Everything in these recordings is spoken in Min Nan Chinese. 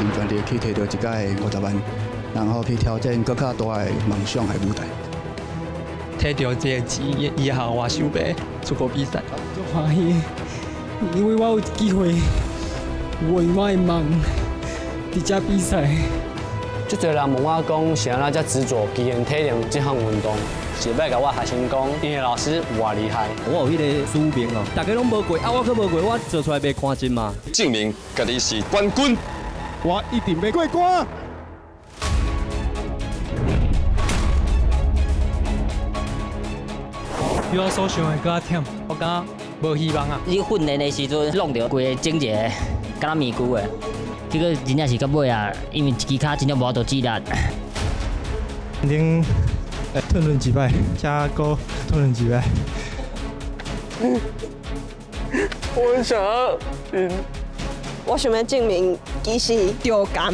盡全力去提著這屆50萬，然後去挑戰閣較大的夢想的舞台。提著這个錢，以後我想欲出國比賽。足歡喜，因為我有機會為我的夢佇遮比賽。足濟人問我講是按怎遮執著肌練體能這項運動，是欲共我學生講，𪜶的老師有偌厲害。我有彼個使命哦，大家攏無過，啊我閣無過，我做出來袂乾淨嘛。證明家己是冠軍，我一定欲過關。比我所想的閣較忝，我感覺無希望啊！你訓練的時陣弄著規个整一个敢若面具的，結果真正是到尾啊，因為一支跤真正無法度指力。頂褪輪幾擺，加高褪輪幾擺。我很想要贏。我想欲證明，其實著感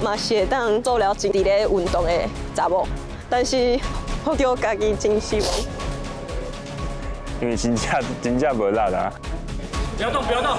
嘛是會當做了真佇咧運動的查某，但是我對家己真失望。因為真正真正無力啊！不要動，不要動。